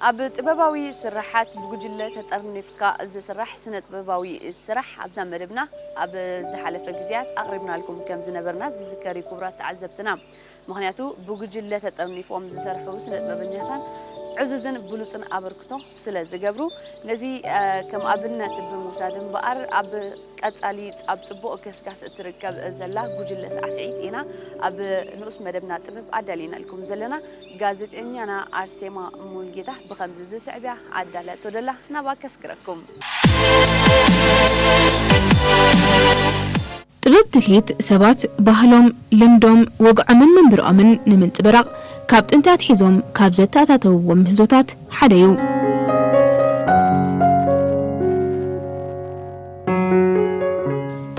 ኣብ ጥበባዊ ስራሓት ብጉጅለ ተጠርኒፍካ ዝስራሕ ስነ ጥበባዊ ስራሕ ኣብዛ መደብና ኣብ ዝሓለፈ ግዜያት ኣቕሪብናልኩም ከም ዝነበርና ዝዝከር እዩ። ክቡራት ተዓዘብትና፣ ምኽንያቱ ብጉጅለ ተጠርኒፎም ዝሰርሑ ስነ ጥበበኛታት ዕዙዝን ብሉጽን ኣበርክቶ ስለ ዝገብሩ፣ ነዚ ከም ኣብነት ብምውሳድ እምበኣር፣ ኣብ ቀጻሊ ኣብ ጽቡቕ ገስጋስ እትርከብ ዘላ ጉጅለ ሳዕስዒት ኢና ኣብ ንኡስ መደብና ጥበብ ኣዳሊናልኩም ዘለና። ጋዜጠኛና ኣርሴማ ሙልጌታ ብኸምዚ ዝስዕብ እያ ኣዳልያቶ ዘላ፣ ናብኣ ከስግረኩም። ጥበብ ትልሂት ሰባት ባህሎም፣ ልምዶም፣ ወግዖምን መንብርኦምን ንምንጽብራቕ ካብ ጥንቲ ኣትሒዞም ካብ ዘተኣታተውዎም ምህዞታት ሓደ እዩ።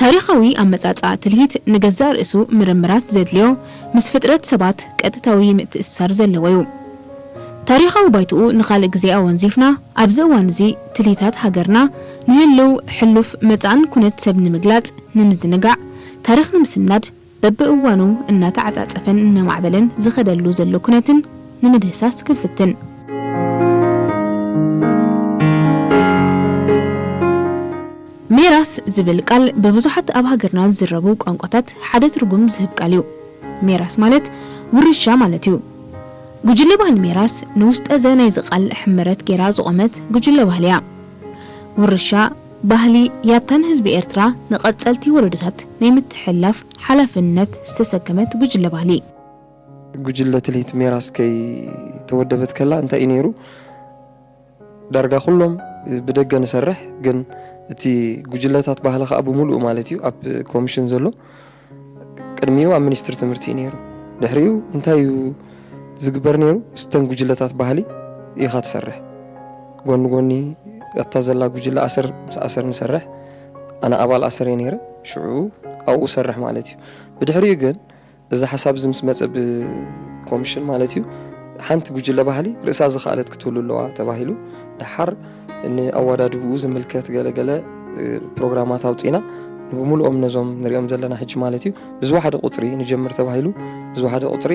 ታሪኻዊ ኣመጻጽኣ ትልሂት ንገዛእ ርእሱ ምርምራት ዘድልዮ፣ ምስ ፍጥረት ሰባት ቀጥታዊ ምትእስሳር ዘለዎ እዩ። ታሪኻዊ ባይትኡ ንኻልእ ግዜ ኣወንዚፍና፣ ኣብዚ እዋን እዚ ትልሂታት ሃገርና ንህልው፣ ሕሉፍ፣ መጻእን ኩነት ሰብ ንምግላጽ፣ ንምዝንጋዕ፣ ታሪኽ ንምስናድ፣ በብእዋኑ እናተዓጻጸፈን እናማዕበለን ዝኸደሉ ዘሎ ኩነትን ንምድህሳስ ክንፍትን። ሜራስ ዝብል ቃል ብብዙሓት ኣብ ሃገርና ዝዝረቡ ቋንቋታት ሓደ ትርጉም ዝህብ ቃል እዩ። ሜራስ ማለት ውርሻ ማለት እዩ። ጉጅለ ባህሊ ሜራስ ንውስጠ ዘ ናይዚ ቃል ሕመረት ጌራ ዝቖመት ጉጅለ ባህሊ እያ። ውርሻ ባህሊ ያታን ህዝቢ ኤርትራ ንቐጸልቲ ወለዶታት ናይ ምትሕልላፍ ሓላፍነት ዝተሰከመት ጉጅለ ባህሊ። ጉጅለ ትልሂት ሜራስ ከይተወደበት ከላ እንታይ እዩ ነይሩ? ዳርጋ ኩሎም ብደገ ንሰርሕ፣ ግን እቲ ጉጅለታት ባህሊ ከኣ ብምሉኡ ማለት እዩ ኣብ ኮሚሽን ዘሎ። ቅድሚኡ ኣብ ሚኒስትሪ ትምህርቲ እዩ ነይሩ። ድሕሪኡ እንታይ እዩ ዝግበር ነይሩ? ምስተን ጉጅለታት ባህሊ ኢኻ ትሰርሕ። ጎኒ ጎኒ ኣብታ ዘላ ጉጅለ ኣሰር፣ ምስ ኣሰር ንሰርሕ። ኣነ ኣባል ኣሰር እየ ነይረ። ሽዑ ኣብኡ እሰርሕ ማለት እዩ። ብድሕሪኡ ግን እዚ ሓሳብ እዚ ምስ መጸ ብኮሚሽን ማለት እዩ፣ ሓንቲ ጉጅለ ባህሊ ርእሳ ዝኸኣለት ክትህሉ ኣለዋ ተባሂሉ። ደሓር ንኣወዳድብኡ ዝምልከት ገለገለ፣ እ፣ ፕሮግራማት ኣውጺና፣ ንብምሉኦም ነዞም ንሪኦም ዘለና ሕጂ ማለት እዩ፣ ብዝወሓደ ቁጽሪ ንጀምር ተባሂሉ። ብዝወሓደ ቁጽሪ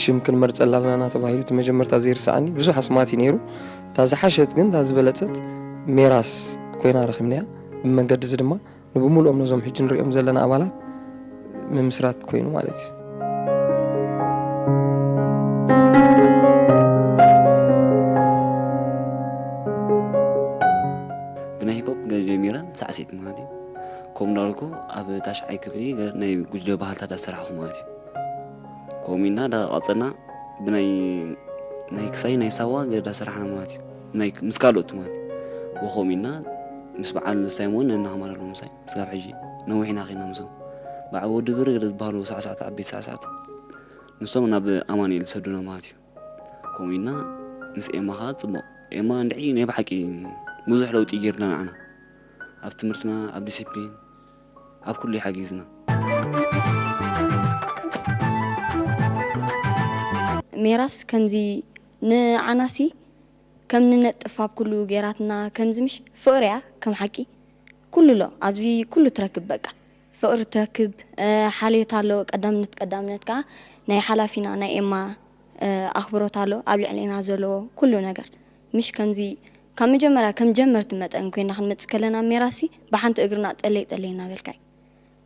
ሽም ክንመርጸላ ኣለና ተባሂሉ። እቲ መጀመርታ ዘይርስዓኒ ብዙሕ ኣስማት እዩ ነይሩ። እታ ዝሓሸት ግን፣ እታ ዝበለጸት ሜራስ ኮይና ረኺብናያ። ብመንገዲ እዚ ድማ ንብምሉኦም ነዞም ሕጂ ንሪኦም ዘለና ኣባላት ምምስራት ኮይኑ ማለት እዩ። ብናይ ሂፖፕ ገ-፣ ጀሚረ ሳዕሲት ማለት እዩ። ከምኡ እንዳበልኩ ኣብ ታሽዓይ ክፍሊ ገ-፣ ናይ ጉጅለ ባህልታት ዳሰራሕኹ ማለት እዩ። ከምኡ ኢልና ዳቐጸልና ብናይ፣ ናይ ክሳይ ናይ ሳዋ ገ-፣ ዳሰራሕና ማለት እዩ። ናይ ምስ ካልኦት ማለት እዩ። ወኸምኡ ኢልና ምስ በዓል ሳይሞን ነናኸማር ኣለዉ ምሳይ። ስጋብ ሕጂ ነዊሕ ኢና ኸይድና ምስኦም። በዓል ወዲ ብርግ ዝበሃሉ ሳዕሳዕቲ፣ ዓበይቲ ሳዕሳዕቲ፣ ንሶም ናብ ኣማኑኤል ዝሰዱና ማለት እዩ። ከምኡ ኢልና ምስ ኤማ ኸዓ ጽቡቕ። ኤማ እንድዒ ናይ ብሓቂ ብዙሕ ለውጢ ገይርና ንዓና። ኣብ ትምህርትና፣ ኣብ ዲሲፕሊን፣ ኣብ ኩሉ እዩ ሓጊዝና። ሜራስ ከምዚ ንዓናሲ ከም ንነጥፍ ኣብ ኩሉ ገይራትና፣ ከምዚ ምሽ ፍቕሪ እያ ከም ሓቂ። ኩሉ ኣሎ ኣብዚ ኩሉ ትረክብ በቃ። ፍቕሪ ትረክብ፣ እ፣ ሓልዮት ኣሎ፣ ቀዳምነት፣ ቀዳምነት ከኣ ናይ ሓላፊና ናይ ኤማ፣ እ፣ ኣኽብሮት ኣሎ ኣብ ልዕሌና ዘለዎ ኩሉ ነገር። ምሽ ከምዚ ካብ መጀመርያ ከም ጀመርቲ መጠን ኮይና ክንመጽእ ከለና ሜራሲ ብሓንቲ እግርና ጠለይ ጠለይ እናበልካ እዩ።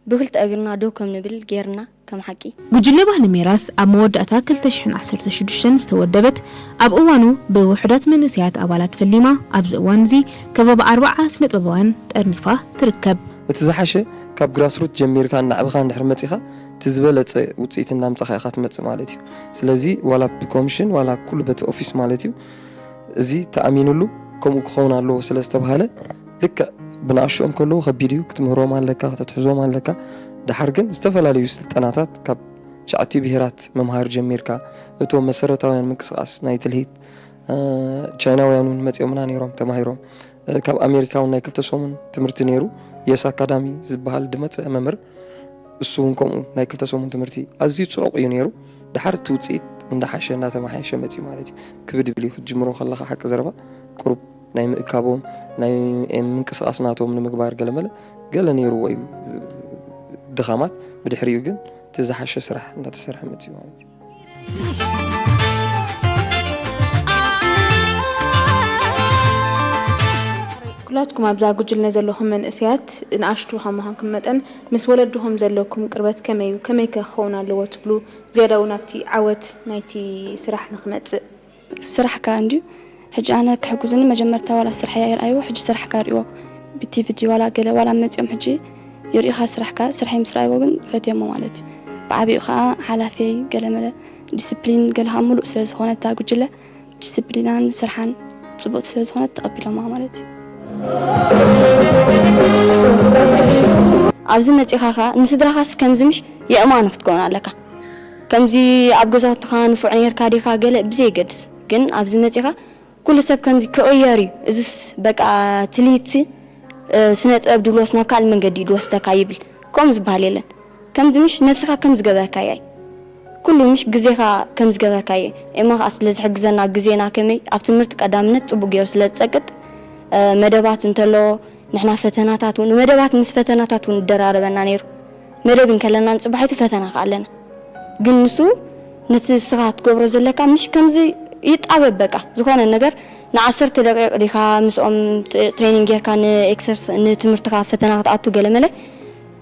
ብክልተ እግርና ደው ከም ንብል ጌርና ከም ሓቂ። ጉጅለ ባህሊ ሜራስ ኣብ መወዳእታ ክልተ ሽሕን ዓሰርተ ሽዱሽተን ዝተወደበት፣ ኣብ እዋኑ ብውሑዳት መንእሰያት ኣባላት ፈሊማ፣ ኣብዚ እዋን እዚ ከባቢ ኣርብዓ ስነ ጥበባውያን ጠርኒፋ ትርከብ። እቲ ዝሓሸ ካብ ግራስሩት ጀሚርካ እናዕበኻ እንድሕር መጺኻ፣ እቲ ዝበለጸ ውጽኢት እናምጻኻ ኢኻ ትመጽእ ማለት እዩ። ስለዚ ዋላ ብኮሚሽን ዋላ ኩሉ በቲ ኦፊስ ማለት እዩ፣ እዚ ተኣሚኑሉ ከምኡ ክኸውን ኣለዎ ስለ ዝተባህለ፣ ልክዕ ብንኣሽኦም ከለዉ ከቢድ እዩ፣ ክትምህሮም ኣለካ፣ ከተትሕዞም ኣለካ። ደሓር ግን ዝተፈላለዩ ስልጠናታት ካብ ትሽዓቲኡ ብሄራት ምምሃር ጀሚርካ፣ እቶም መሰረታውያን ምንቅስቓስ ናይ ትልሂት፣ እ፣ ቻይናውያን እውን መጺኦምና ነይሮም ተማሂሮም። እ፣ ካብ ኣሜሪካ እውን ናይ ክልተ ሰሙን ትምህርቲ ነይሩ። የስ ኣካዳሚ ዝበሃል ዝመጸ መምህር፣ እሱ እውን ከምኡ ናይ ክልተ ሰሙን ትምህርቲ ኣዝዩ ጽዑቕ እዩ ነይሩ። ደሓር እቲ ውጽኢት እንዳሓሸ እንዳተመሓየሸ መጺኡ ማለት እዩ። ክብድ ይብል እዩ ክትጅምሮ ከለኻ ሓቂ ዘረባ ቁሩብ ናይ ምእካቦም ናይ ምንቅስቓስ ናቶም ንምግባር ገለመለ ገለ ነይርዎ እዩ ድኻማት። ብድሕሪኡ ግን እቲ ዝሓሸ ስራሕ እንዳተሰርሐ መጺኡ ማለት እዩ። ኩላትኩም ኣብዛ ጉጅለ ዘለኹም መንእሰያት ንኣሽቱ ካብ ምዃንኩም መጠን፣ ምስ ወለድኹም ዘለኩም ቅርበት ከመይ እዩ? ከመይ ከ ክኸውን ኣለዎ ትብሉ? ዝያዳ እውን ኣብቲ ዓወት ናይቲ ስራሕ ንኽመጽእ። ስራሕካ እንድዩ። ሕጂ ኣነ ክሕግዙኒ መጀመርታ ዋላ ስራሕ ይርኣይዎ፣ ሕጂ ስራሕካ ይርእይዎ። ብቲቪ ድዩ ዋላ ገለ፣ ዋላ መጺኦም ሕጂ ይርእኻ ስራሕካ፣ ስራሐይ ምስ ረኣይዎ ግን ፈትየሞ ማለት እዩ። ብዓቢኡ ከዓ ሓላፊየይ ገለ መለ ዲስፕሊን ገለ ከዓ ሙሉእ ስለ ዝኾነ እታ ጉጅለ፣ ዲስፕሊናን ስርሓን ጽቡቕቲ ስለ ዝኾነት ተቐቢሎማ ማለት እዩ። ኣብዚ መጺኻ ኸኣ ንስድራኻስ ከምዚ ምሽ የእማኑ ክትከውን ኣለካ። ከምዚ ኣብ ገዛውትኻ ንፉዕ ኔርካ ዲኻ ገለ ብዘይገድስ፣ ግን ኣብዚ መጺኻ ኩሉ ሰብ ከምዚ ክቕየር እዩ። እዝስ በቃ ትልሂትሲ፣ እ፣ ስነ ጥበብ ድብሎስ ናብ ካልእ መንገዲ እዩ ድወስደካ ይብል። ከምኡ ዝበሃል የለን። ከምዚ ምሽ ነብስኻ ከም ዝገበርካያ እዩ። ኩሉ ምሽ ግዜኻ ከም ዝገበርካዮ። ኤማ ኸኣ ስለ ዝሕግዘና ግዜና ከመይ ኣብ ትምህርቲ ቀዳምነት ጽቡቕ ገይሩ ስለ ዝጸቅጥ፣ እ፣ መደባት እንተሎ ንሕና ፈተናታት እውን፣ መደባት ምስ ፈተናታት እውን ይደራረበና ነይሩ። መደብ እንከለና ንጽባሒቱ ፈተና ከኣ ኣለና። ግን ንሱ ነቲ ንስኻ ትገብሮ ዘለካ ምሽ ከምዚ ይጣበብ በቃ። ዝኾነ ነገር ንዓሰርተ ደቂቕ ዲኻ ምስኦም ት-፣ ትሬኒንግ ጌርካ ንኤክሰርስ-፣ ንትምህርትኻ ፈተና ክትኣቱ ገለ መለ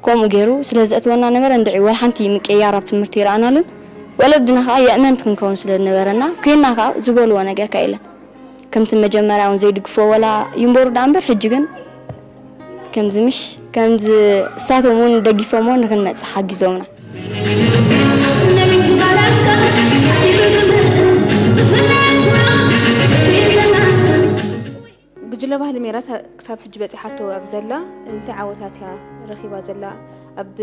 ከምኡ ገይሩ ስለ ዘእትወና ነበረ እንድዒ ወላ ሓንቲ ምቅይያር ኣብ ትምህርቲ ይረኣናሉን። ወለድና ከኣ የእመንቲ ክንከውን ስለ ዝነበረና፣ ኮይንና ከኣ ዝበልዎ ነገር ከኣ የለን። ከምቲ መጀመርያ እውን ዘይድግፎ ወላ ይንበሩ ደኣ እምበር፣ ሕጂ ግን ከምዚ ምሽ፣ ከምዚ እሳቶም እውን ደጊፎምዎ ንኽንመጽእ ሓጊዞምና። ጉጅለ ባህሊ ሜራስ ክሳብ ሕጂ በጺሓቶ ኣብ ዘላ እንታይ ዓወታት እያ ረኺባ ዘላ? ኣብ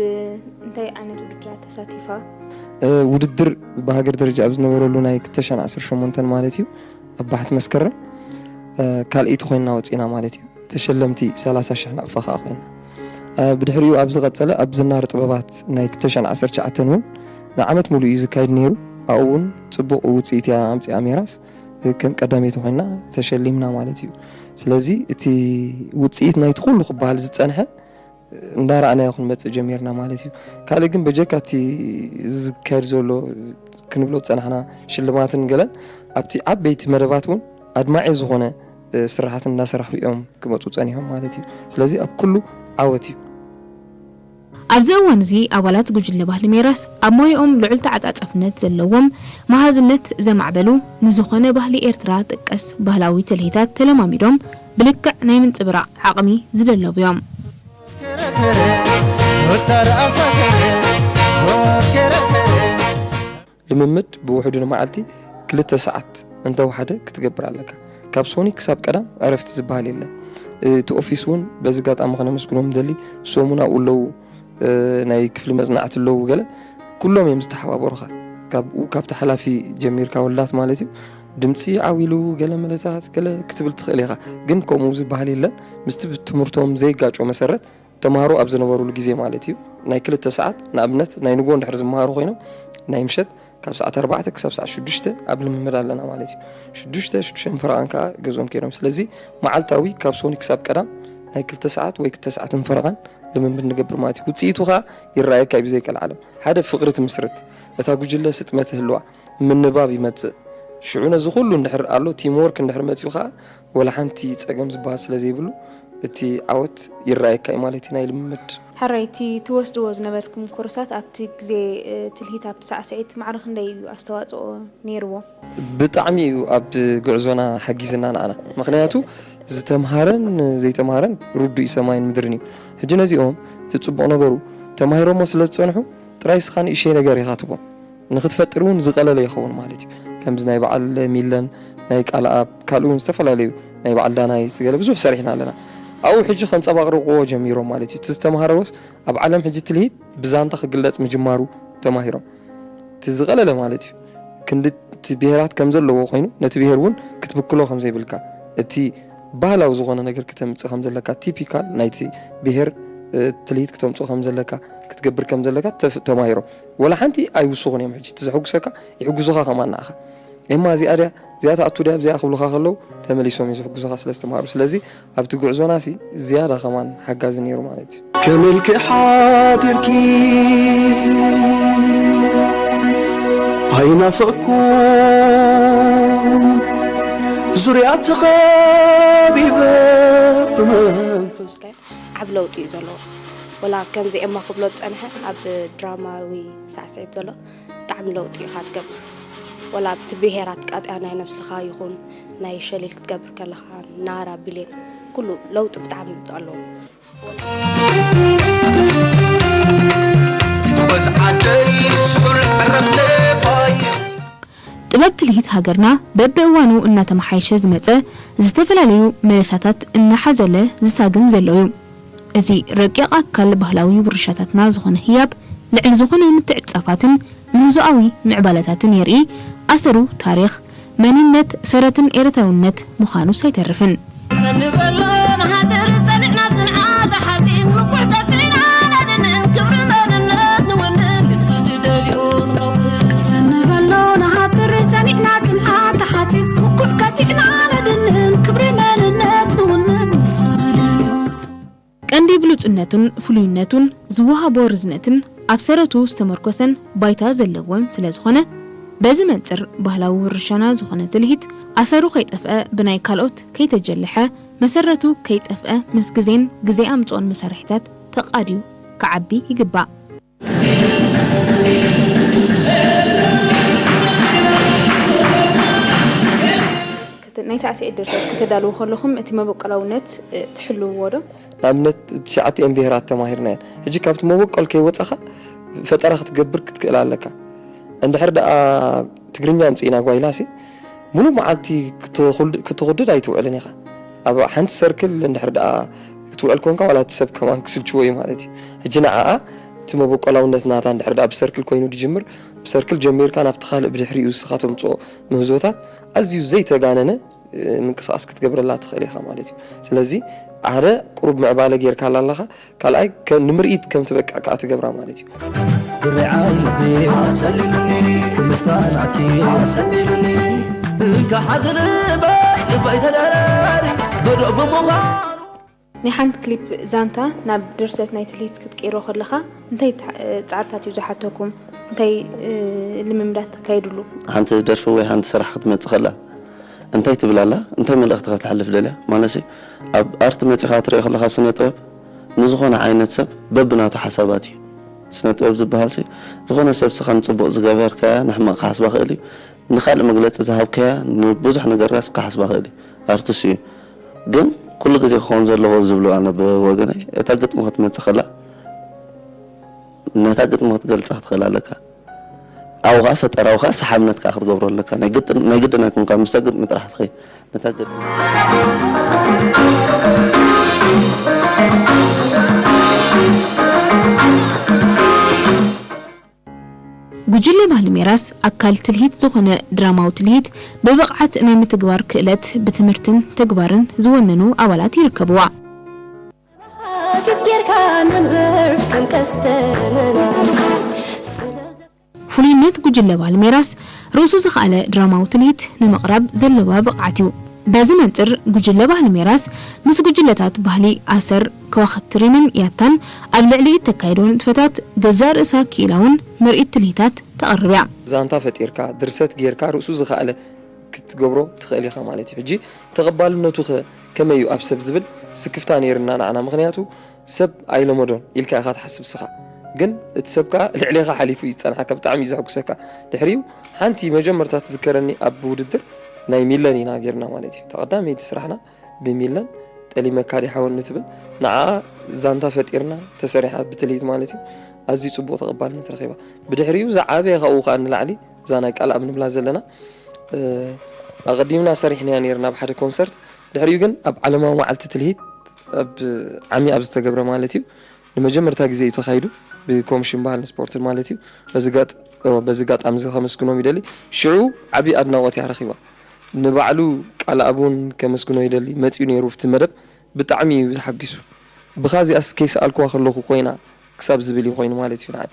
እንታይ ዓይነት ውድድራት ተሳቲፋ? እ፣ ውድድር ብሃገር ደረጃ ኣብ ዝነበረሉ ናይ ክልተ ሽሕን ዓሰርተ ሸሞንተን ማለት እዩ፣ ኣብ ባሕቲ መስከረም፣ እ፣ ካልኣይቲ ኮይንና ወጺና ማለት እዩ። ተሸለምቲ ሰላሳ ሽሕ ናቕፋ ከኣ ኮይንና። እ፣ ብድሕሪኡ ኣብ ዝቐጸለ ኣብ ዝናር ጥበባት ናይ ክልተ ሽሕን ዓሰርተ ትሽዓተን እውን ንዓመት ሙሉእ እዩ ዝካየድ ነይሩ። ኣብኡ እውን ጽቡቕ ውጽኢት እያ ኣምጺኣ ሜራስ። እ፣ ከም ቀዳመይቲ ኮይንና ተሸሊምና ማለት እዩ። ስለዚ እቲ ውጽኢት ናይቲ ኩሉ ክበሃል ዝጸንሐ እንዳረኣናዮ ክንመጽእ ጀሚርና ማለት እዩ። ካልእ ግን በጀካ እቲ ዝካየድ ዘሎ ክንብሎ ዝጸናሕና ሽልማትን ገለን ኣብቲ ዓበይቲ መደባት እውን ኣድማዒ ዝኾነ፣ እ፣ ስራሓት እንዳሰራሑ እዮም ክመጹ ጸኒሖም ማለት እዩ። ስለዚ ኣብ ኩሉ ዓወት እዩ። ኣብዚ እዋን እዚ ኣባላት ጉጅለ ባህሊ ሜራስ ኣብ ሞያኦም ልዑል ተዓጻጻፍነት ዘለዎም፣ መሃዝነት ዘማዕበሉ፣ ንዝኾነ ባህሊ ኤርትራ ጥቀስ ባህላዊ ትልሂታት ተለማሚዶም ብልክዕ ናይ ምንጽብራቕ ዓቕሚ ዝደለቡ እዮም። ልምምድ ብውሕዱ ንመዓልቲ ክልተ ሰዓት እንተወሓደ ክትገብር ኣለካ። ካብ ሶኒ ክሳብ ቀዳም ዕረፍቲ ዝበሃል የለን። እቲ ኦፊስ እውን በዚ ኣጋጣሚ ከነመስግኖም ንደሊ። እሶም እውን ኣብኡ ኣለዉ፣ እ፣ ናይ ክፍሊ መጽናዕቲ ኣለዉ። ገለ ኩሎም እዮም ዝተሓባበሩኻ። ካብኡ፣ ካብቲ ሓላፊ ጀሚርካ ወላት ማለት እዩ። ድምጺ ዓው ኢሉ ገለ መለታት ገለ ክትብል ትኽእል ኢኻ። ግን ከምኡ ዝበሃል የለን። ምስቲ ብትምህርቶም ዘይጋጮ መሰረት ተምሃሮ ኣብ ዝነበሩሉ ግዜ ማለት እዩ፣ ናይ ክልተ ሰዓት፣ ንኣብነት ናይ ንግሆ እንድሕር ዝመሃሩ ኮይኖም፣ ናይ ምሸት ካብ ሰዓት ኣርባዕተ ክሳብ ሰዓት ሽዱሽተ ኣብ ልምምድ ኣለና ማለት እዩ። ሽዱሽተ፣ ሽዱሽተ ፈረቓን ከኣ ገዝኦም ከይዶም። ስለዚ መዓልታዊ ካብ ሶኒ ክሳብ ቀዳም ናይ ክልተ ሰዓት ወይ ክልተ ሰዓትን ፈረቓን ልምምድ ንገብር ማለት እዩ። ውጽኢቱ ከኣ ይረኣየካ እዩ ብዘይ ቀልዓለም። ሓደ ፍቕሪ ትምስርት፣ እታ ጉጅለ ስጥመ ትህልዋ፣ ምንባብ ይመጽእ። ሽዑ ነዚ ኩሉ እንድሕር ኣሎ፣ ቲም ወርክ እንድሕር መጺኡ ከኣ ወላ ሓንቲ ጸገም ዝበሃል ስለ ዘይብሉ፣ እቲ ዓወት ይረኣየካ እዩ ማለት እዩ ናይ ልምምድ። ሕራይ፣ እቲ ትወስድዎ ዝነበርኩም ኮርሳት ኣብቲ ግዜ፣ እ፣ ትልሂት ኣብቲ ሳዕስዒት ማዕረ ክንደይ እዩ ኣስተዋጽኦ ነይርዎ? ብጣዕሚ እዩ ኣብ ጉዕዞና ሓጊዝና ንዓና። ምኽንያቱ ዝተምሃረን ዘይተምሃረን ርዱእ እዩ ሰማይን ምድርን እዩ። ሕጂ ነዚኦም እቲ ጽቡቕ ነገሩ ተማሂሮሞ ስለ ዝጸንሑ ጥራይ ስኻ ንእሽተይ ነገር ኢኻ ትቦም። ንኽትፈጥር እውን ዝቐለለ ይኸውን ማለት እዩ። ከምዚ ናይ በዓል ሚለን፣ ናይ ቃልኣብ፣ ካልእ እውን ዝተፈላለዩ ናይ በዓል ዳናይት ገለ ብዙሕ ሰሪሕና ኣለና። ኣብኡ ሕጂ ከንጸባቕርቕዎ ጀሚሮም ማለት እዩ። እቲ ዝተምሃረዎስ ኣብ ዓለም ሕጂ ትልሂት ብዛንታ ክግለጽ ምጅማሩ ተማሂሮም። እቲ ዝቐለለ ማለት እዩ። ክንዲ እቲ ብሄራት ከም ዘለዎ ኮይኑ ነቲ ብሄር እውን ክትብክሎ ከም ዘይብልካ፣ እቲ ባህላዊ ዝኾነ ነገር ክተምጽእ ከም ዘለካ፣ ቲፒካል ናይቲ ብሄር፣ እ፣ ትልሂት ክተምጽኡ ከም ዘለካ፣ ክትገብር ከም ዘለካ ተፍ-፣ ተማሂሮም። ወላ ሓንቲ ኣይውስኹን እዮም። ሕጂ እቲ ዘሐጉሰካ ይሕጉዙኻ ከማን ንዓኻ። ኤማ እዚኣ ድያ፣ እዚኣ ትኣቱ ድያ፣ እዚኣ ክብሉኻ ከለዉ ተመሊሶም እዮም ዝሕጉዙኻ ስለ ዝተማሃሩ። ስለዚ ኣብቲ ጉዕዞናሲ ዝያዳ ከማን ሓጋዚ ነይሩ ማለት እዩ። ከመልክዕ ሓዲርኪ ኣይናፈቕኩ ዙርያ ተኸቢበ ብመንፈስ ዓብ ለውጢ እዩ ዘለዎ። ወላ ከምዚ ኤማ ክብሎ ዝጸንሐ ኣብ ድራማዊ ሳዕስዒት ዘሎ ብጣዕሚ ለውጢ ኢኻ ትገብር። ወላ ኣብቲ ብሄራት ቃጥያ ናይ ነብስኻ ይኹን ናይ ሸሊል ክትገብር ከለኻ ናራ ብሌን ኩሉ ለውጢ ብጣዕሚ ኣለዎ። ጥበብ ትልሂት ሃገርና በብእዋኑ እናተመሓየሸ ዝመፀ ዝተፈላለዩ መለሳታት እናሓዘለ ዝሳግም ዘሎ እዩ። እዚ ረቂቕ ኣካል ባህላዊ ውርሻታትና ዝኾነ ህያብ ልዕሊ ዝኾነ ምትዕጻፋትን ምህዞኣዊ ምዕባለታትን የርኢ። ኣሰሩ ታሪኽ፣ መንነት፣ ሰረትን ኤርትራውነት ምዃኑስ ኣይተርፍን። ሰኒ በሎ ንሓድር ጸኒዕና ጽንዓት ሓጺን ምኩሕ ቀጺዕና ነድንን ክብሪ መንነት ንውንን ንሱ ዝደልዮ ንኸውን። ሰኒ በሎ ንሓድር ጸኒዕና ጽንዓት ሓጺን ምኩሕ ቀጺዕና ነድንን ክብሪ መንነት ንውንን ንሱ ዝደልዮ ንኸውን። ቀንዲ ብሉጽነቱን ፍሉይነቱን ዝወሃቦ ርዝነትን ኣብ ሰረቱ ዝተመርኮሰን ባይታ ዘለዎን ስለ ዝኾነ፣ በዚ መንጽር ባህላዊ ውርሻና ዝኾነ ትልሂት ኣሰሩ ከይጠፍአ ብናይ ካልኦት ከይተጀልሐ መሰረቱ ከይጠፍአ ምስ ግዜን ግዜ ኣምጽኦን መሳርሒታት ተቓድዩ ክዓቢ ይግባእ። ናይ ሳዕስዒት ድርሰት ከተዳልዉ ከለኹም እቲ መበቆላውነት ትሕልውዎ ዶ? ንኣብነት ትሽዓቲኤን ብሄራት ተማሂርናየን። ሕጂ ካብቲ መበቆል ከይወፃኻ ፈጠራ ክትገብር ክትክእል ኣለካ። እንድሕር ደኣ ትግርኛ ኣምፅእና ጓይላሲ ሙሉእ መዓልቲ ክትኹድድ ኣይትውዕልን ኢኻ። ኣብ ሓንቲ ሰርክል እንድሕር ደኣ ክትውዕል ኮንካ ዋላ እቲ ሰብ ከማን ክስልችዎ እዩ ማለት እዩ። ሕጂ ንዓኣ እቲ መበቆላውነት ናታ እንድሕር ደኣ ብሰርክል ኮይኑ ድጅምር ብሰርክል ጀሚርካ ናብቲ ካልእ ብድሕሪኡ ዝስኻ ተምፅኦ ምህዞታት ኣዝዩ ዘይተጋነነ ምንቅስቃስ ክትገብረላ ትኽእል ኢኻ ማለት እዩ። ስለዚ ሓደ ቁሩብ ምዕባለ ጌርካላ ኣለኻ፣ ካልኣይ ንምርኢት ከም ትበቅዕ ከዓ ትገብራ ማለት እዩ። ናይ ሓንቲ ክሊፕ ዛንታ ናብ ድርሰት ናይ ትልሂት ክትቅይሮ ከለኻ እንታይ ጻዕርታት እዩ ዝሓተኩም? እንታይ ልምምዳት ተካይድሉ? ሓንቲ ደርፊ ወይ ሓንቲ ስራሕ ክትመጽእ ከላ እንታይ ትብል ኣላ? እንታይ መልእኽቲ ከተሕልፍ ደልያ? ማለትሲ ኣብ ኣርት መጺኻ ትሪኦ ከለኻ ኣብ ስነ ጥበብ ንዝኾነ ዓይነት ሰብ በብናቱ ሓሳባት እዩ። ስነ ጥበብ ዝበሃል ሲ ዝኾነ ሰብ ስኻ ንጽቡቕ ዝገበርካያ ንሕማቕ ክሓስባ ክእል እዩ። ንኻልእ መግለጺ ዝሃብካያ ንብዙሕ ነገርካስ ክሓስባ ክእል እዩ። ኣርት እሱ እዩ። ግን ኩሉ ግዜ ክኸውን ዘለዎ ዝብሎ ኣነ ብወገነይ እታ ግጥሚ ክትመጽእ ከላ ነታ ግጥሚ ክትገልጻ ክትኽእል ኣለካ። ኣብኡ ኸዓ ፈጠራኡ ኸዓ ሰሓብነት ከኣ ክትገብሮ ኣለካ። ናይ ግጥን ናይ ግድን ኣይኮንካ ምስታ ግጥሚ ጥራሕ ትኸይድ። ነታ ግጥሚ ጉጅለ ባህሊ ሜራስ ኣካል ትልሂት ዝኾነ ድራማዊ ትልሂት ብብቕዓት ናይ ምትግባር ክእለት ብትምህርትን ተግባርን ዝወነኑ ኣባላት ይርከብዋ። ጌርካ መንበር ከም ቀስተ መና ፍሉይነት ጉጅለ ባህሊ ሜራስ ርእሱ ዝኸኣለ ድራማዊ ትልሂት ንምቕራብ ዘለዋ ብቕዓት እዩ። በዚ መንፅር ጉጅለ ባህሊ ሜራስ ምስ ጉጅለታት ባህሊ ኣሰር፣ ከዋኽብቲ ሪምን ያታን ኣብ ልዕሊ እተካይዶ ንጥፈታት ገዛእ ርእሳ ክኢላውን ምርኢት ትልሂታት ተቕርብ እያ። ዛንታ ፈጢርካ ድርሰት ጌርካ ርእሱ ዝኸኣለ ክትገብሮ ትኽእል ኢኻ ማለት እዩ። ሕጂ ተቐባልነቱ ኸ ከመይ እዩ ኣብ ሰብ ዝብል ስክፍታ ነይርና ንዓና። ምኽንያቱ ሰብ ኣይለመዶን ኢልካ ኢኻ ትሓስብ ስኻ፣ ግን እቲ ሰብ ከኣ ልዕሌኻ ሓሊፉ እዩ ዝጸንሓካ። ብጣዕሚ እዩ ዘሐጉሰካ። ድሕሪኡ ሓንቲ መጀመርታ ትዝከረኒ ኣብ ውድድር ናይ ሚለን ኢና ጌርና ማለት እዩ። ተቐዳመይቲ ስራሕና ብሚለን ጠሊመካ ድየ ሓወኒ ትብል ንዓኣ ዛንታ ፈጢርና ተሰሪሓ ብትልሂት ማለት እዩ። ኣዝዩ ጽቡቕ ተቐባልነት ረኺባ። ብድሕሪኡ ዝዓበየ ካብኡ ከኣ ንላዕሊ እዛ ናይ ቃልኣብ ንብላ ዘለና ኣቐዲምና ሰሪሕናያ ነይርና ኣብ ሓደ ኮንሰርት። ድሕሪኡ ግን ኣብ ዓለማዊ መዓልቲ ትልሂት ኣብ ዓሚ ኣብ ዝተገብረ ማለት እዩ ንመጀመርታ ግዜ እዩ ተኻይዱ ብኮሚሽን ባህልን ስፖርትን ማለት እዩ። በዚ ጋጥ- ኦ፣ በዚ ኣጋጣሚ እዚ ከመስግኖም ይደሊ። ሽዑ ዓቢ ኣድናቖት እያ ረኺባ። ንባዕሉ ቃልኣብ እውን ከመስግኖ ይደሊ። መጺኡ ነይሩ ኣብቲ መደብ ብጣዕሚ እዩ ተሓጒሱ። ብኻ እዚኣስ ከይሰኣልክዋ ከለኹ ኮይና ክሳብ ዝብል እዩ ኮይኑ ማለት እዩ ንዓይ።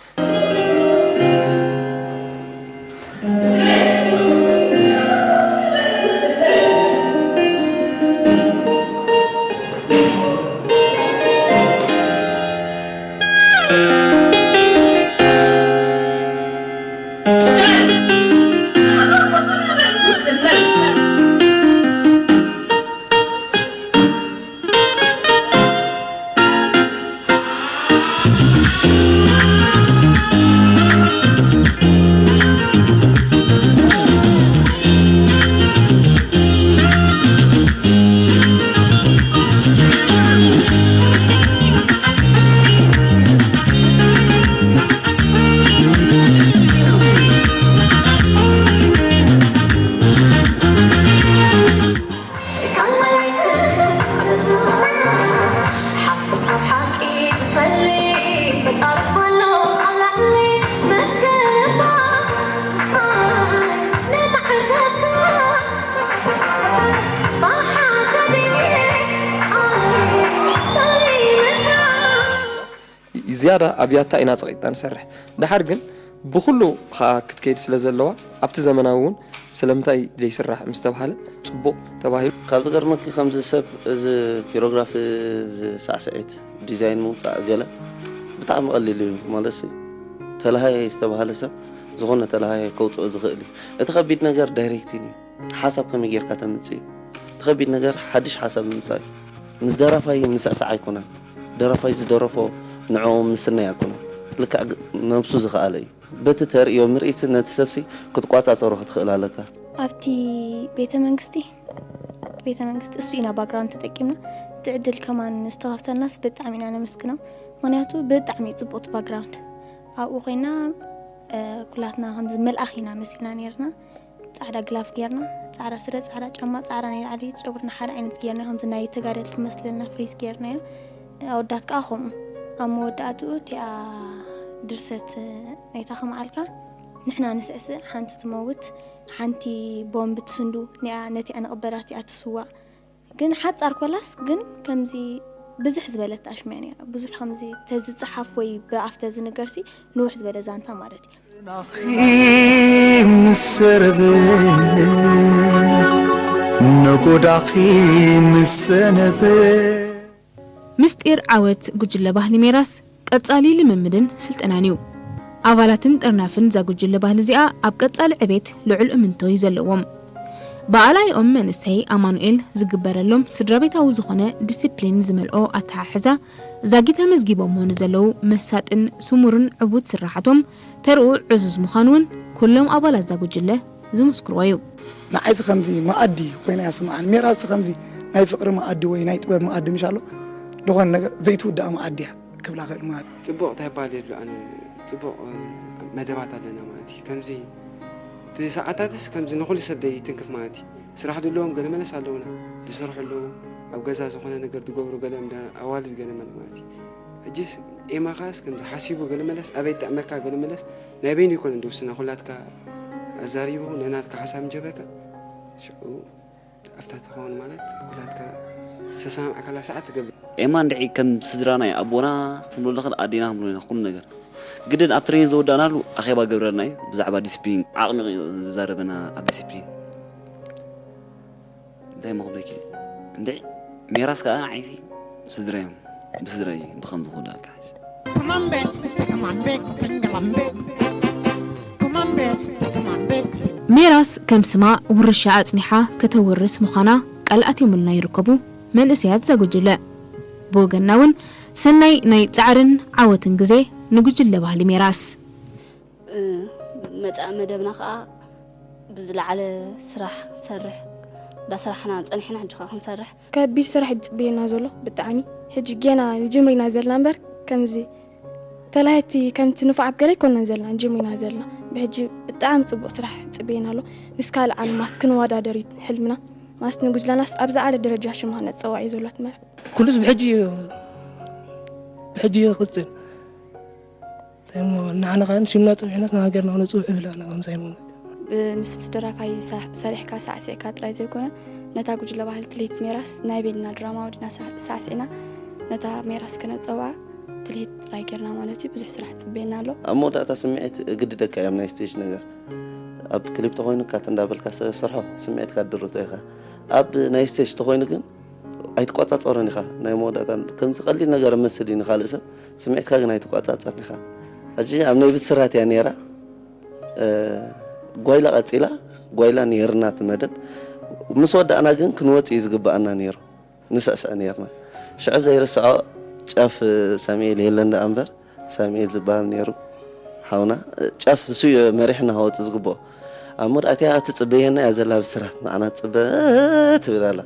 ዝያዳ ኣብ ያታ ኢና ጸቒጥና ንሰርሕ። ደሓር ግን ብኹሉ ኸኣ ክትከይድ ስለ ዘለዋ፣ ኣብቲ ዘመናዊ እውን ስለምንታይ ዘይስራሕ ምስ ተባህለ፣ ጽቡቕ ተባሂሉ። ካብ ዝገርመኪ፣ ከምዚ ሰብ እዚ ኪሮግራፊ፣ እዚ ሳዕስዒት ዲዛይን ምውጻእ ገለ ብጣዕሚ ቀሊል እዩ። ማለት ተላሃየ ዝተባህለ ሰብ ዝኾነ ተላሃየ ከውጽኦ ዝኽእል እዩ። እቲ ከቢድ ነገር ዳይሬክቲንግ እዩ። ሓሳብ ከመይ ጌርካ ተምጽእ እዩ። እቲ ከቢድ ነገር ሓድሽ ሓሳብ ምምጻእ እዩ። ምስ ደራፋይ ምስዕሳዕ ኣይኮነን። ደራፋይ ዝደረፎ ንዕኡ ምስናይ ኣይኮነን። ልክዕ ግ-፣ ነብሱ ዝኸኣለ እዩ። በቲ ተርእዮ ምርኢት ነቲ ሰብሲ ክትቋጻጸሮ ክትኽእል ኣለካ። ኣብቲ ቤተ መንግስቲ፣ ቤተ መንግስቲ እሱ ኢና ባክግራውንድ ተጠቂምና። እቲ ዕድል ከማን ዝተኸፍተልናስ ብጣዕሚ ኢና ነመስግኖም። ምኽንያቱ ብጣዕሚ ጽቡቕቲ ባክግራውንድ። ኣብኡ ኮይና፣ እ፣ ኩላትና ከምዚ መልኣኽ ኢና መሲልና ነይርና። ጻዕዳ ግላፍ ጌርና፣ ጻዕዳ ስረ፣ ጻዕዳ ጫማ፣ ጻዕዳ ናይ ላዕሊ፣ ጨጉርና ሓደ ዓይነት ጌርና፣ ከምዚ ናይ ተጋደልቲ መስለልና ፍሪዝ ጌርናዮ። ኣወዳት ከኣ ከምኡ። ኣብ መወዳእትኡ እቲኣ ድርሰት ናይታ ከመዓልካ፣ ንሕና ንስዕስዕ፣ ሓንቲ ትመውት፣ ሓንቲ ቦምብ ትስንዱ፣ ኒኣ ነቲኣ ንቕበላ፣ እቲኣ ትስዋእ። ግን ሓጻር ኮላስ ግን ከምዚ ብዝሕ ዝበለት ኣሽሚያ ነይራ። ብዙሕ ከምዚ ተዝጸሓፍ ወይ ብኣፍ ተዝንገርሲ ንውሕ ዝበለ ዛንታ ማለት እዩ። ናኺ ምስ ሰረበ፣ ነጎዳኺ ምስ ሰነበ። ምስጢር ዓወት ጉጅለ ባህሊ ሜራስ ቀጻሊ ልምምድን ስልጠናን እዩ። ኣባላትን ጥርናፍን እዛ ጉጅለ ባህሊ እዚኣ ኣብ ቀጻሊ ዕቤት ልዑል እምንቶ እዩ ዘለዎም። ብኣላይኦም መንእሰይ ኣማኑኤል ዝግበረሎም ስድራ ቤታዊ ዝኾነ ዲሲፕሊን ዝመልኦ ኣተሓሕዛ ዛጊት ኣመዝጊቦሞ ንዘለዉ መሳጥን ስሙርን ዕዉት ስራሓቶም ተርኡ ዕዙዝ ምዃኑ እውን ኩሎም ኣባላት እዛ ጉጅለ ዝምስክርዎ እዩ። ንዓይሲ ከምዚ መኣዲ ኮይና እያ ስምዓኒ። ሜራሲ ከምዚ ናይ ፍቕሪ መኣዲ ወይ ናይ ጥበብ መኣዲ ምሽ ኣሎ። ዝኾነ ነገር ዘይትውዳእ መኣዲ እያ ክብላ ክእል ማለት እዩ። ጽቡቕ እንታይ ይባሃል የብሉ፣ ኣነ ጽቡቕ፣ እ፣ መደባት ኣለና ማለት እዩ። ከምዚ እቲ ሰዓታትስ ከምዚ ንኹሉ ሰብ ደይትንክፍ ማለት እዩ። ስራሕ ድለዎም ገለ መለስ ኣለውና፣ ድሰርሑ ኣለዉ፣ ኣብ ገዛ ዝኾነ ነገር ድገብሩ ገለ እንዳ ኣዋልድ ገለ መለ ማለት እዩ። ሕጅስ ኤማ ኸኣስ ከምዚ ሓሲቡ ገለ መለስ ኣበይ ጥዕመካ ገለ መለስ ናይ በይኑ ይኮነ ድውስና፣ ኩላትካ ኣዛሪቡ ነናትካ ሓሳብ እንጀበካ ሽዑ ኣብታ ትኸውን ማለት ኩላትካ ዝተሰማምዓካላ ሰዓት ትገብር። ኤማ እንድዒ ከም ስድራና እዩ፣ ኣቦና ክንብሎ ንኽእል፣ ኣዴና ክንብሎ ንኽእል፣ ኩሉ ነገር። ግድን ኣብ ትሬኒንግ ዝወዳእናሉ ኣኼባ ገብረልና እዩ፣ ብዛዕባ ዲስፕሊን ዓቕሚ ዝዛረበና ኣብ ዲስፕሊን። እንታይ እሞ ክብለኪ? እንድዒ ሜራስ ከኣ ንዓይሲ ስድራ እዮም፣ ብስድራ እዩ ብኸምዚ ክውዳእ ክሓሽ። Come on, baby, sing along, baby. Come on, baby, come on, baby. ሜራስ ከም ስማ ውርሻ ኣጽኒሓ ከተውርስ ምዃና ቃል ኣትዮምልና ይርከቡ መንእሰያት እዛ ጉጅለ። ብወገንና እውን ሰናይ ናይ ጻዕርን ዓወትን ግዜ ንጉጅለ ባህሊ ሜራስ። እ፣ መጻኢ መደብና ከኣ ብዝለዓለ ስራሕ ክንሰርሕ እንዳሰራሕና ጸኒሕና፣ ሕጂ ከኣ ክንሰርሕ። ከቢድ ስራሕ እዩ ዝጽበየና ዘሎ ብጣዕሚ። ሕጂ ጌና ንጅምር ኢና ዘለና እምበር፣ ከምዚ ተላሃይቲ ከምቲ ንፉዓት ገለ ኣይኮንናን ዘለና፣ ንጅምር ኢና ዘለና። ብሕጂ ብጣዕሚ ጽቡቕ ስራሕ ይጽበየና ኣሎ። ምስ ካልእ ዓለማት ክንወዳደር እዩ ሕልምና። ማለት ንጉጅለናስ ኣብ ዝለዓለ ደረጃ ሽም ክነጸውዕ እዩ ዘሎ እቲ መርሕ። ኩሉስ ብሕጂ እዩ፣ ብሕጂ እዩ ክቕጽል። እንታይ እሞ ንዓና ኸኣ ሽምና ጸዊዕናስ ንሃገርና ክነጽውዕ ይብል ኣነ ከም ሳይሞን። ብ-፣ ምስቲ ደራፋይ ሳ-፣ ሰሪሕካ ሳዕሲዕካ ጥራይ ዘይኮነ፣ ነታ ጉጅለ ባህሊ ትልሂት ሜራስ ናይ ቤልና ድራማ ወዲና ሳ-፣ ሳዕሲዕና ነታ ሜራስ ክነጸውዓ ትልሂት ጥራይ ጌርና ማለት እዩ። ብዙሕ ስራሕ ይጽበየና ኣሎ። ኣብ መወዳእታ ስምዒት እግድደካ እዮም ናይ ስቴጅ ነገር። ኣብ ክሊፕ ተኾይኑ ካት እንዳበልካ ሰ-፣ ሰርሖ ስምዒትካ ትድርቶ ኢኻ። ኣብ ናይ ስቴጅ ተኾይኑ ግን ኣይትቆጻጸሮን ኢኻ። ናይ መወዳእታ ከምዚ ቀሊል ነገር እመስል እዩ ንኻልእ ሰብ፣ ስምዒትካ ግን ኣይትቆጻጸርን ኢኻ። ሕጂ ኣብ ናይ ብስራት እያ ነይራ። እ፣ ጓይላ ቀጺላ፣ ጓይላ ነይርና እቲ መደብ። ምስ ወዳእና ግን ክንወጽእ እዩ ዝግብኣና ነይሩ። ንስዕስዕ ነይርና። ሽዑ ዘይርስዖ ጫፍ ሳሙኤል የለን ደኣ እምበር፣ ሳሚ ዝበሃል ነይሩ ሓውና። ጫፍ እሱ እዩ መሪሕና ከወፅእ ዝግብኦ። ኣብ መርኣትያ ትፅበየና እያ ዘላ ብስራት፣ ንዓና ትፅበ ትብል ኣላ።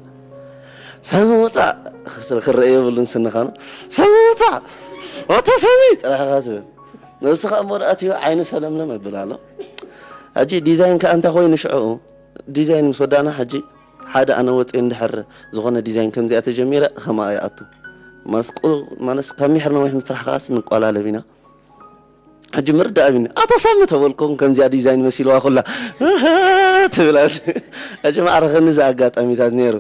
ሳሚ ውፃእ! ክስ-፣ ክረአ የብሉን ስንኻ ነው። ሳሚ ውፃእ! ኣታ ሳሚ! ጥራሕ ኢኻ ትብል። ንሱ ኸዓ መርኣትኡ ዓይኑ ሰለምለም የብል ኣሎ። ሕጂ ዲዛይን ከኣ እንታይ ኮይኑ ሽዑ፣ ዲዛይን ምስ ወዳእና ሕጂ ሓደ ኣነ ወፅየ እንድሕር ዝኾነ ዲዛይን ከምዚኣ ተጀሚረ ከማኣ ይኣቱ። ማለስ ቁ-፣ ማለስ ካብ ሚሕር ነዊሕ ምስራሕ ከኣስ ንቋላለብ ኢና። ሕጂ ምርዳእ ኣብኒ ኣታ ሳሚ ተበልኩም ከምዚኣ ዲዛይን መሲልዋ ኩላ ትብላስ። ሕጂ ማዕረኸኒ እዚ ኣጋጣሚታት ነይሩ።